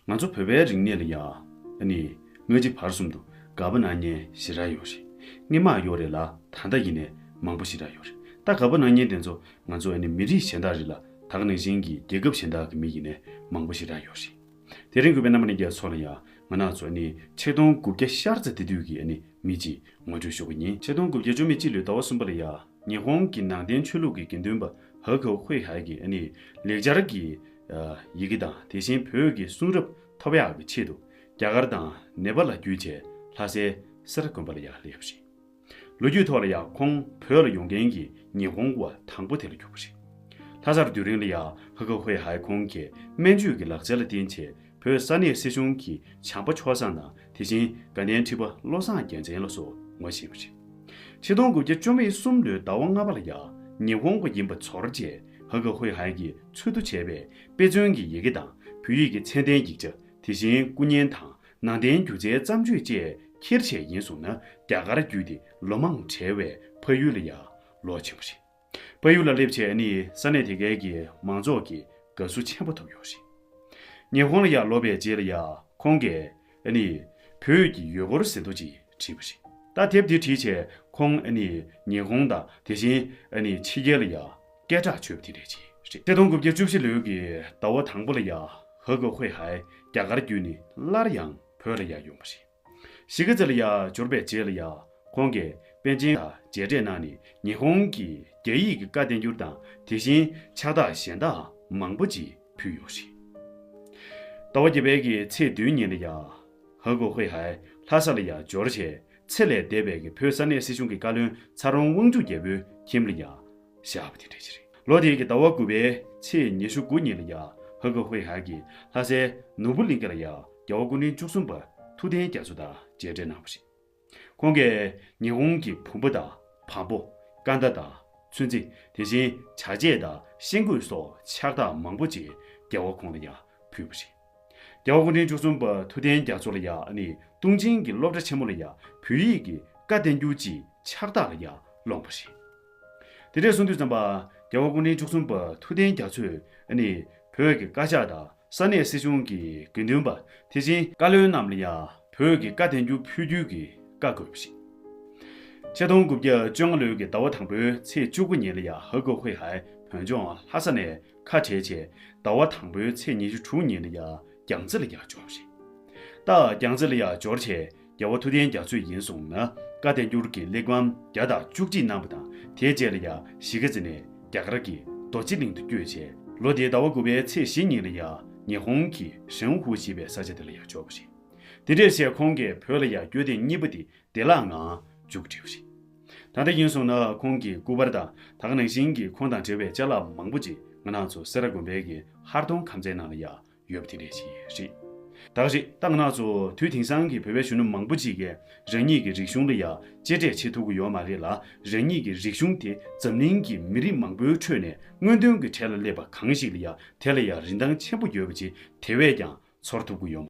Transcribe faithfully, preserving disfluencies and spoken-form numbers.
ང་ཚོ་བོད་པའི་རིག་གནས་ལ་ཡ། ཨ་ནི། སྔ་ཕྱི་བར་གསུམ་དུ་དགའ་པོ་གནང་མཁན་ཞེ་དྲག་ཡོད་རེད། སྔོན་མ་ཡོད་རེད་ལ་ད་ལྟ་ཡིན་ནའི་མང་པོ་ཞེ་དྲག་ཡོད་རེད། ད་དགའ་པོ་གནང་མཁན་དེ་ཚོ་ང་ཚོ་ཨ་ནི་མི་རིགས་གཞན་དག་རེད་ལ་ད་ག་ནང་བཞིན་གྱི་རྒྱལ་ཁབ་གཞན་དག་གི་མི་ཡིན་ནའི་མང་པོ་ཞེ་དྲག་ཡོད་རེད། དེ་རིང་གུས་པའི་རྣམ་པ་ལྷན་རྒྱས་ཚོ་ལ་ཡ། ང་རང་ཚོ་ཨ་ནི་ཆིག་སྟོང་དགུ་བརྒྱ་ཤར་ཙམ་དེ་དུས་ཀྱི་ཨ་ནི་མི་གཅིག་ངོ་སྤྲོད་ཞུ་གི་ཡིན། ཆིག་སྟོང་དགུ་བརྒྱ་བཅུ་མེད་གཅིག་ལོའི་ཟླ་བ་གསུམ་པ་ལ་ཡ། ཉི་ཧོང་གི་ནང་བསྟན་ཆོས་ལུགས་ཀྱི་དགེ་འདུན་པ་ཧ་ཁོ་ཧུའེ་ཧའེ་གིས་ཨ་ནི་ལེགས་སྦྱར་གྱི་ཡི་གེ་དང་དེ་བཞིན་བོད་ཀྱི་གསུང་རབ་ཐོབ་ཡག་གི་ཆེད་དུ་རྒྱ་གར་དང་ནེ་པ་ལ་བརྒྱུད་བྱས་ལྷ་སའི་སེ་ར་དགོན་པ་ལ་ཡར་སླེབས་པ་རེད། ལོ་རྒྱུས་ཐོག་ལ་ཡང་ཁོང་བོད་ལ་ཡོང་མཁན་གྱི་ཉི་ཧོང་བ་དང་པོ་དེ་ལ་གྱུར་པ་རེད། ལྷ་སར་སྡོད་རིང་ལ་ཡང་ཧ་ཁོ་ཧུའེ་ཧའེ་ཁོང་གིས་སྨན་བཅོས་ཀྱི་ལག་རྩལ་ལ་བརྟེན་བྱས་བོད་ས་གནས་སྲིད་གཞུང་གི་བྱམས་པ་ཆོས་བཟང་དང་དེ་བཞིན་དགའ་ལྡན་ཁྲི་པ་བློ་བཟང་རྒྱལ་མཚན་ལ་སོགས་ངོ་ཤེས་པ་རེད། ཆིག་སྟོང་དགུ་བརྒྱ་བཅུ་མེད་གསུམ་ལོའི་ཟླ་བ་ལྔ་པ་ལ་ཡང་ཉི་ཧོང་བ་ཡིན་པ་ཚོར་རྗེས་ཧ་ཁོ་ཧུའེ་ཧའེ་གིས་འཚོལ་བསྡུ་བྱས་པའི་དཔེ་མཚོན་གྱི་ཡི་གེ་དང་བོད་ཡིག་གི་ཚད་ལྡན་ཡིག་ཆ་དེ་བཞིན་སྐུ་བརྙན་དང་ནང་བསྟན་སྒྱུ་རྩལ་བརྩམས་ཆོས་བཅས་འཁྱེར་བྱས་ཡིན་སོང་ན་རྒྱ་གར་བརྒྱུད་དེ་ལོ་མང་བྲལ་བའི་ཕ་ཡུལ་ལ་ཡང་ལོག་ཕྱིན་པ་རེད། ཕ་ཡུལ་ལ་སླེབས་བྱས་ཨ་ནི་ས་གནས་དེ་གའི་གི་མང་ཚོགས་ཀྱི་དགའ་བསུ་ཆེན་པོ་ཐོབ་ཡོད་རེད། ཉི་ཧོང་ལ་ཡར་ལོག་པའི་རྗེས་ལ་ཡ་ཁོང་གིས་ཨ་ནི་བོད་ཀྱི་ཡུལ་སྐོར་ཟིན་ཐོ་ཅིག་བྲིས་པ་རེད། ད་དེབ་དེ་བྲིས་བྱས་ཁོང་ཨ་ནི་ཉི་ཧོང་དང་དེ་བཞིན་ཨ་ནི་ཕྱི་རྒྱལ་ལ་ཡ་སྐད་གྲགས་ཆོད་པ་དེ་འདྲ་ཅིག་རེད། ཆིག་སྟོང་དགུ་བརྒྱ་བཅུ་བཞི་ལོའི་གི་ཟླ་བ་དང་པོ་ལ་ཡ་ཧ་གོ་ཧུའེ་ཧའེ་རྒྱ་གར་བརྒྱུད་ནས་སླར་ཡང་བོད་ལ་ཡ་ཡོང་བ་རེད། གཞིས་ཀ་རྩེ་ལ་ཡ་འབྱོར་བའི་རྗེས་ལ་ཡ་ཁོང་གིས་པཎ་ཆེན་དང་མཇལ་འཕྲད་གནང་ནས་ཉི་ཧོང་གི་རྒྱ་ཡིག་གི་བཀའ་བསྟན་འགྱུར་དང་དེ་བཞིན་ཕྱག་རྟགས་གཞན་དག་མང་པོ་ཅིག་ཕུལ་ཡོད་རེད། ཟླ་བ་བརྒྱད་པའི་གི་ཚེས་བདུན་ཉིན་ལ་ཡ་ཧ་གོ་ཧུའེ་ཧའེ་ལྷ་ས་ལ་ཡ་འབྱོར་བྱས་ཚེ་ལས་འདས་པའི་གི་བོད་ས་གནས་སྲིད་གཞུང་གི་བཀའ་བློན་ཚ་རོང་དབང་ཕྱུག་རྒྱལ་པོའི་ཁྱིམ་ལ་ཡ་བཞག་པ་དེ་འདྲ་ཅིག་རེད། ལོ་དེའི་གི་ཟླ་བ་དགུ་པའི་ཚེས་ཉི་ཤུ་དགུ་ཉིན་ལ་ཡ་ཧ་གོ་ཧུའེ་ཧའེ་གིས་ལྷ་སའི་ནོར་བུ་གླིང་ག་ལ་ཡ་རྒྱལ་བ་སྐུ་ཕྲེང་བཅུ་གསུམ་པ་ཐུབ་བསྟན་རྒྱ་མཚོ་དང་མཇལ་འཕྲད་གནང་བ་རེད། ཁོང་གིས་ཉི་ཧོང་གི་བུམ་པ་དང་བམ་པོ། སྐར་མདའ་དང་ཚོན་རྩི་དེ་བཞིན་ཇ་ཆས་དང་ཤེལ་སྒོ་སོགས་ཕྱག་རྟགས་མང་པོ་ཅིག་རྒྱལ་བ་ཁོང་ལ་ཡ་ཕུལ་བ་རེད། རྒྱལ་བ་སྐུ་ཕྲེང་བཅུ་གསུམ་པ་ཐུབ་བསྟན་རྒྱ་མཚོ་ལ་ཡ་ཨ་ནི་ཏུང་ཅིང་གི་སློབ་གྲྭ་ཆེན་མོ་ལ་ཡ་བོད་ཡིག་གི་བཀའ་བསྟན་འགྱུར་ཅིག་ཕྱག་རྟགས་ལ་ཡ་སློང་བ་རེད། དེ་འདྲས་གསུང་དུས་ཙམ་པ་རྒྱལ་བ་སྐུ་ཕྲེང་བཅུ་གསུམ་པ་ཐུབ་བསྟན་རྒྱ་མཚོས་ཨ་ནི་བོད་ཀྱི་བཀའ་ཤག་དང་ས་གནས་སྲིད་གཞུང་གི་དགེ་འདུན་པ་དེ་བཞིན་བཀའ་བློན་རྣམས་ལ་ཡང་བོད་ཀྱི་བཀའ་བསྟན་འགྱུར་ཕུལ་རྒྱུ་གི་བཀའ་བསྒོས་པ་རེད། ཆིག་སྟོང་དགུ་བརྒྱ་བཅོ་ལྔ་ལོའི་གི་ཟླ་བ་དང་པོའི་ཚེས་བཅུ་དགུ་ཉིན་ལ་ཡང་ཧ་གོ་ཧུའེ་ཧའེ་བོད་ལྗོངས་ལྷ་ས་ནས་ཁ་བྲལ་བྱས་ཟླ་བ་དང་པོའི་ཚེས་ཉི་ཤུ་དྲུག་ཉིན་ལ་ཡང་རྒྱལ་རྩེ་ལ་ཡང་འབྱོར་བ་རེད། ད་རྒྱལ་རྩེ་ལ་ཡང་འབྱོར་བྱས་རྒྱལ་བ་ཐུབ་བསྟན་རྒྱ་མཚོ་ཡིན་སོང་ན་བཀའ་བསྟན་འགྱུར་གྱི་གླེགས་བམ་བརྒྱ་དང་བཅུ་གཅིག་གནང་བ་དང་དེའི་རྗེས་ལ་ཡང་གཞིས་ཀ་རྩེ་ནས་རྒྱ་གར་གྱི་རྡོ་རྗེ་གླིང་དུ་བསྐྱོད་བྱས་ལོ་དེའི་ཟླ་བ་དགུ་པའི་ཚེས་བཞི་ཉིན་ལ་ཡང་ཉི་ཧོང་གི་ཧྲེང་ཧུ་ཞེས་པའི་ས་ཆ་དེ་ལ་ཡང་འབྱོར་བ་རེད། དེ་འདྲས་བྱས་ཁོང་གིས་བོད་ལ་ཡང་བསྐྱོད་ཐེངས་གཉིས་པ་དེ་བདེ་བླག་ངང་མཇུག་བསྒྲིལ་བ་རེད། ད་ལྟ་ཡིན་སོང་ན་ཁོང་གི་སྐུ་པར་དང་ད་ག་ནང་བཞིན་གྱི་ཁོང་དང་འབྲེལ་བའི་ཅ་ལག་མང་པོ་ཅིག་ང་རང་ཚོ་སེ་ར་དགོན་པའི་གི་ཧར་གདོང་ཁང་ཚན་ནང་ལ་ཡང་ཡོད་པ་དེ་འདྲས་ཞིག་རེད། ད་ག་རེད་ད་ང་རང་ཚོ་དུས་དེང་སང་གི་བོད་པའི་གཞོན་ནུ་མང་པོ་ཅིག་གིས་རང་ཉིད་ཀྱི་རིག་གཞུང་ལ་ཡང་གཅེས་སྤྲས་བྱེད་ཐུབ་ཀྱི་ཡོད་མ་རེད་ལ་རང་ཉིད་ཀྱི་རིག་གཞུང་དེ་འཛམ་གླིང་གི་མི་རིགས་མང་པོའི་ཁྲོད་ནས་སྔོན་ཐོན་གྱི་གྲས་ལ་སླེབས་པ་གང་ཞིག་ལ་ཡང་དེ་ལ་ཡང་རིན་ཐང་ཆེན་པོ་ཡོད་པ་ཅིག་དེ་བས་ཀྱང་ཚོར་ཐུབ་ཀྱི་ཡོད་